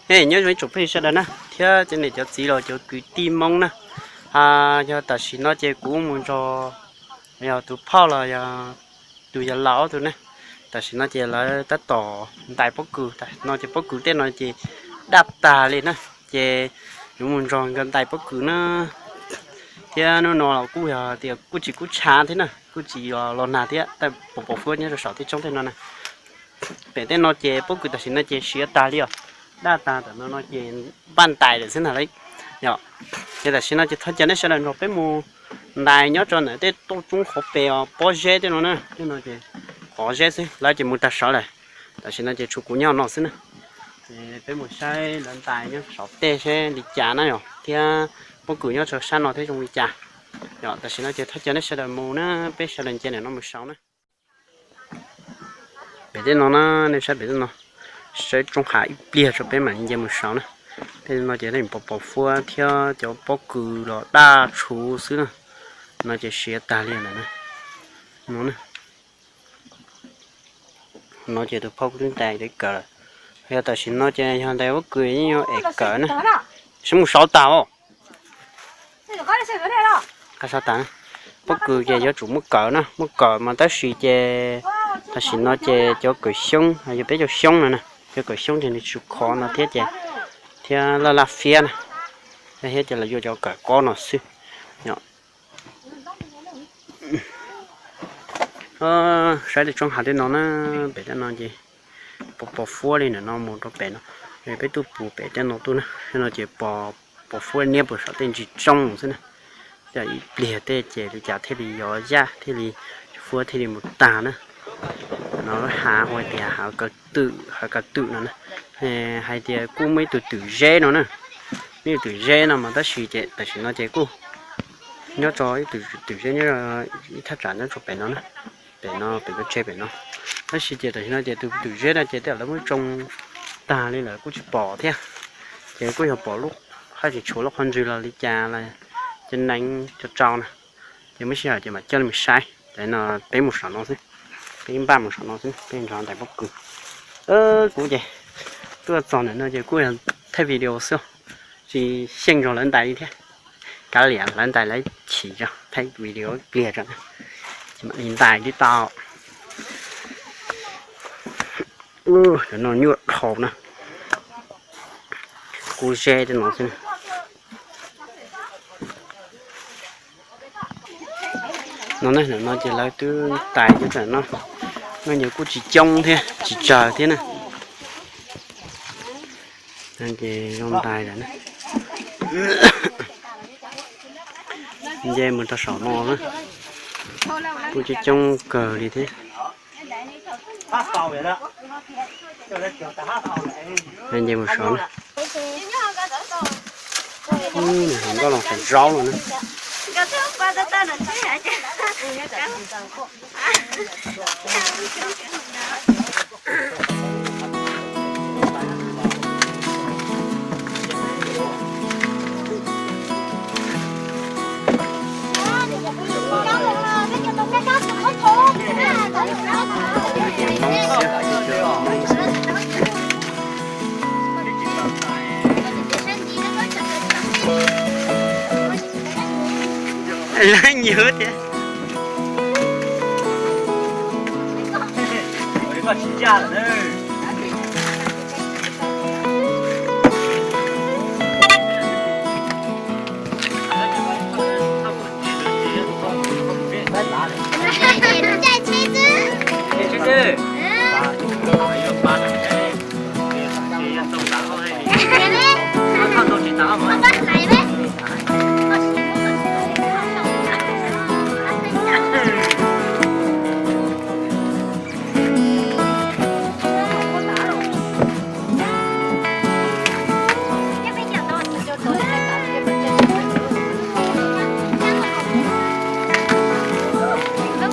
Nyob zoo ib tsoom phooj ywg sawv daws na, thiab cov niam cov txiv los cov kwv tij Hmoob na. Yog tam sim no ces kuv mus nrog, yog tus phauj los yog tus yawg laus ob tug na. Tam sim no ces lawv tab tom ntais pob kws, tam sim no ces pob kws tej no ces daj tag li na. Ces yuav mus nrog nkawd ntais pob kws na. Thiab hnub no los kuj yog tias kuj tsis kub tshav thiab na, kuj tsis los nag thiab, pos pos huab nyob rau saum tej roob tej no na. Pem tej no ces pob kws tam sim no ces siav tag li os, daj tag tam no no ces npaj ntais lawm xwb ntag lauj. Yog, ces tam sim no ces thov caw nej sawv daws nrog peb mus ntais nyob rau ntawm tej toj roob qhov pes os, pob zeb tej no na, tej no ces qhov zeb xwb, lawv ces mus tag saud lawm. Tam sim no ces tshuav kuv nyob no xwb na. Ces peb mus saib lawv ntais nyob saum tej seb li cas na yom, thiab pob kws nyob rau sab no thiab zoo li cas. Yog, tam sim no ces thov caw nej sawv daws mus na, peb sawv daws nce ntawm no mus saud na. Pem tej no na, nej saib pem tej no, saib roob hav ib pliag tso peb mam li nce mus saud na. Tej no ces pos pos huab thiab cov pob kws los daj tshuv xwb na. No ces siav tag li lawm na. No na. No ces tus phauj kuj twb ntais kawg lawm. Yog tam sim no ces yog ntais pob kws yeej yuav es kawg na. Sib mus saud tag os. Qab sab tas, pob kws ces yuav tsum muab kawg na, muab kawg mas tab sis ces tam sim no ces cov kawm xyoob, yog peb cov xyoob no na, cov kawm xyoob ces nws tsis khov no thiab ces, thiab laj laj fiab na, thiab ces lawv yuav cov kawm kob no xwb. Saib tej roob hav tej no na, pem tej no ces pos pos huab li ntawm no mus rau pem no, peb tuaj pus pem tej no tuaj na, tej no ces pos pos huab niab pus saum tej ntsis roob xwb na. Tej ib pliag tej ces li cas thiaj li yuav yaj thiaj li huab thiaj li mus tag na. No lub hav hu tias hav kaw twm, hav kaw twm no na. Hais tias kuj muaj ib tug twm zeb no na, muaj ib tug twm zeb no mas tab sis ces tam sim no ces kuj nyob rau ib tug twm zeb nyob ib thaj tsam nyob rau pem no na, pem no pem lub tsheb pem no. Tab sis ces tam sim no ces tus twm zeb no ces tej zaum lawv muab tsoo tag li lawm kuj tsis pom thiab. Ces kuj yog pom lub, haj tseem tshuav lub qhov ntswg los li cas los cov neev cov tsau na. Ces muaj sij hawm ces mam coj nej mus saib. Ces no peb mus saum no xwb, peb npaj mus saum no xwb, peb nrog ntais pob kws. Kuv ces tuaj txog ntawm no ces kuj yog thaij video xwb, tsis xyeej nrog lawv ntais li thiab. Kav liam lawv ntais lawv chim tso, thaij video ib pliag tso, mam li ntais tib tau. Cov no nyuaj dhau na, kub zeb tej no xwb. No ne, no ces lawv twb ntais nyob ntawm no, no ces kuj tsis coob thiab tsis tsawg thiab na. Ces zoo ntais lawm na. Nce mus rau saum no na, kuj coob coob kawg li thiab. Nce mus saud na. Nkauj los saum zaub lawm na. Lawv nyiag thiab.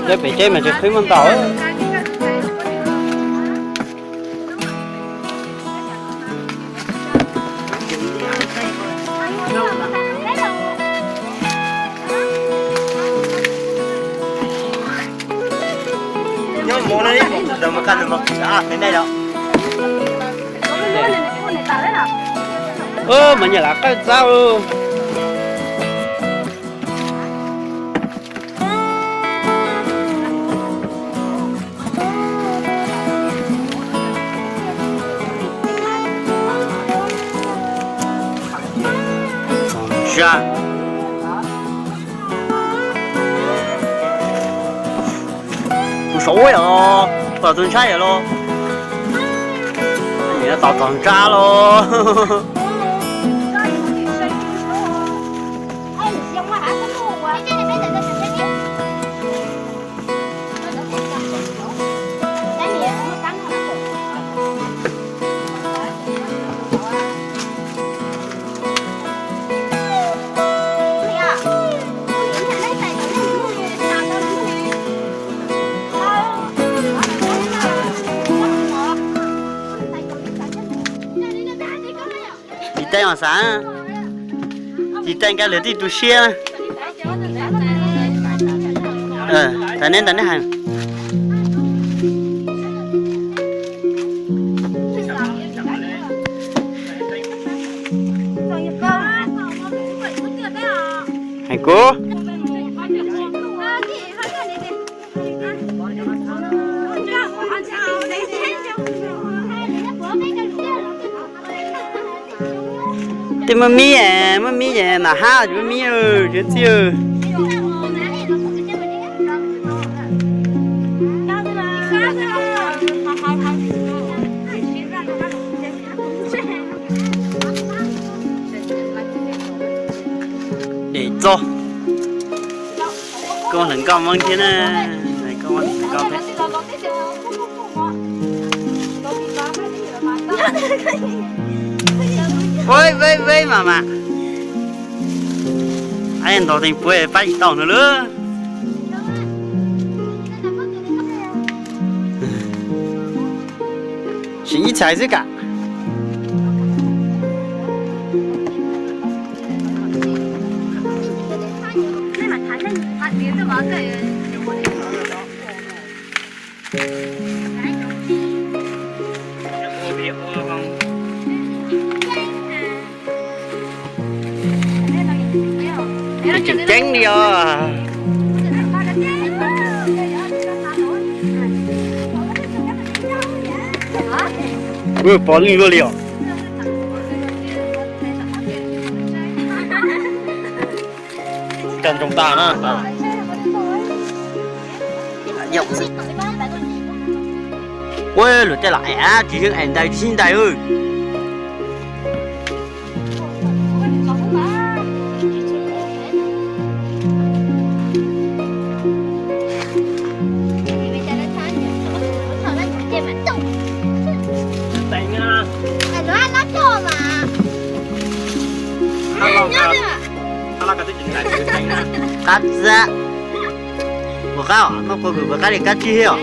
Lawv pem teb mas tsis qhib muaj ntau. Nyob mus no ib mus ntawd mus kaj ntawd mus qhov pem nej yom. Mas nyiam lam qawj txab. Tus saum ub yom, tus ntshab yom los. Tos tos ntsab los. Tis teej os xav, tis teej nkaj lwm tib tu siab. Thaum neb ntawd neb hais. Hais kuv. Tej muaj mib, muaj mib ces mam hab, tsis muaj mib, tsis txij. Dem txog. Koj hluas nkauj Hmoob thiab na, koj hluas nkauj thiab. Veb veb veb mas mas. Ab, ntog teem puab pab tsis tau no lawm. Sim ib txhais xwb kam. Tseem ceeb li os. Pom lwj luaj li os. Kawg ntsoog tag na. Ua luag tej lam ev tsis yeej ev ntais tsis ntais. Qab txab. Puas qab os, koj quaj kws puas qab li kab tsib thiab os.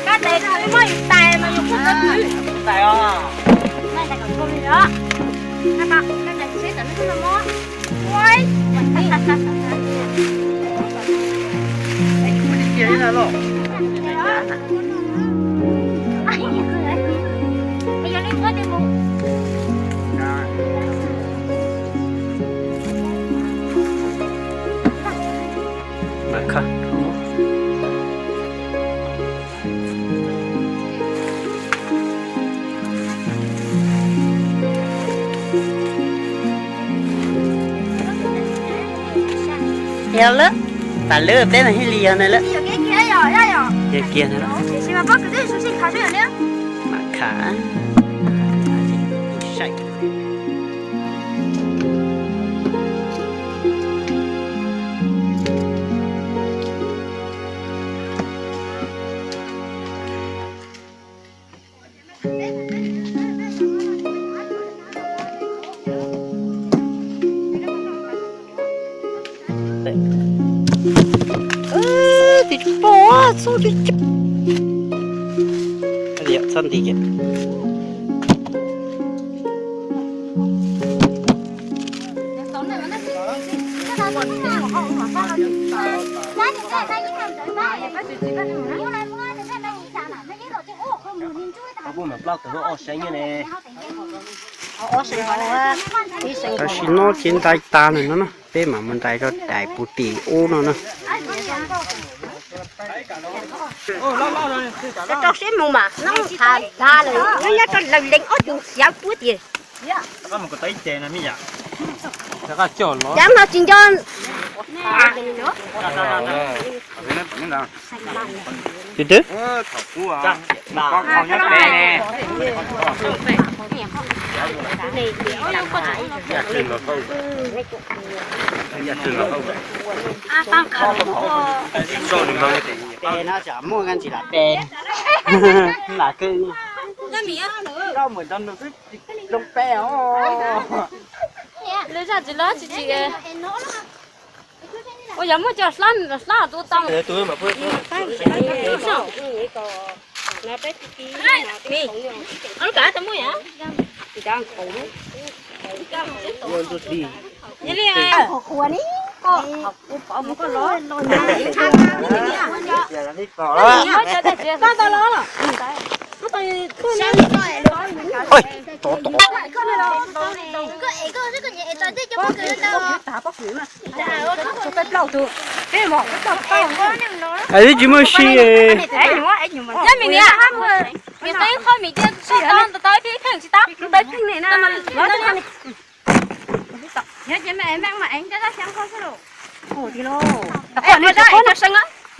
Koj tes twb muaj yus tais mas yus kuj koj twb. Tais os. Yog lawm, tas lawm peb mas thiaj li yog na lawm. Yog kiag na. Mam kham. Tim pom txhob tim, txhob nti kiag. Tam sim no ces ntais tas lawm no na, peb mam mus ntais rau daim puv tim ub no na. Rau siab mus mas noj thav dag lawm, nyob nyob rau lawv lees ob cum xyaw puab tias. Cov no tsis nco. Tis twb. Pe no tsam muaj nqee tsis lam pe. Lam kawg. Koj mus nrog nws xwb tsis zoo pe os. Lawv zaj tsis lab tsis tsis. Ua yog muaj cov hlab hlab tus tau. Lub kav tau muaj yom. Li koj pov mus koj los. Koj tau los los. Oi, tov tov. Twb tsis muaj si.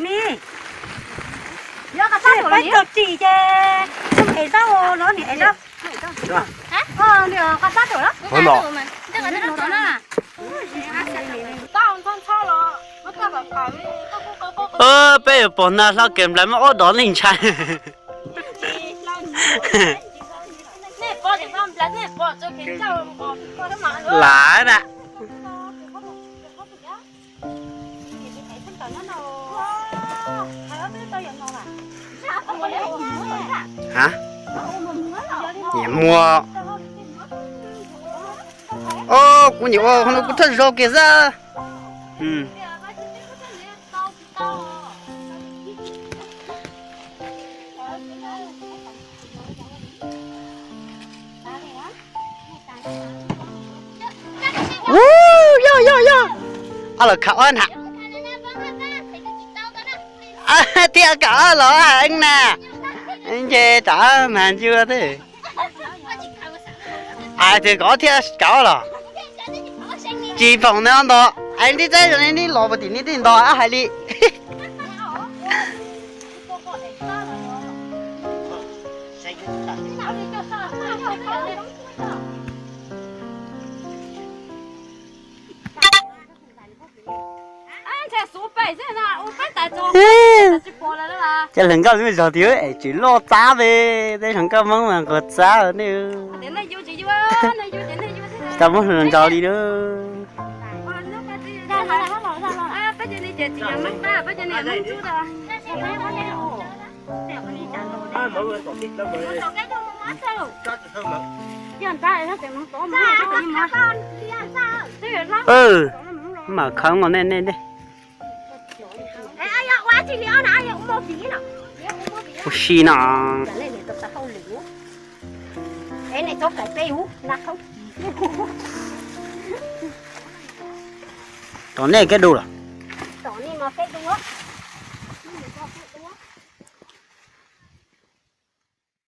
Ni, yog qab sab thaum los tsis ces, es tau los ni es tau. Qab sab thaum los. Peb yuav pom na hlo kev nplais muaj ob dos neeg ntshai. Lav na. Ha, niam muag. Os, kuv niam ua qhov no kuv thawj zaug kiag xwb. Ub, yog yog yog. Ob los khav ob na. Thiab khav ob los heev na. Nce rov mas ncua thiab. Hais tias khav ob thiab khav ob los. Tsis foom nws nto. Hais li teb zoo li neb los puag tim nej tej nto hais li. Ntshe xub peb Cov hluas nkauj lub zos tias es tsis loj txab pe, tej hluas nkauj Hmoob mas nquag txab nej. Tau muab hluas nraug li lawm. Mam khawb os nej nej nej. Ua si no. Tom nej kab du los.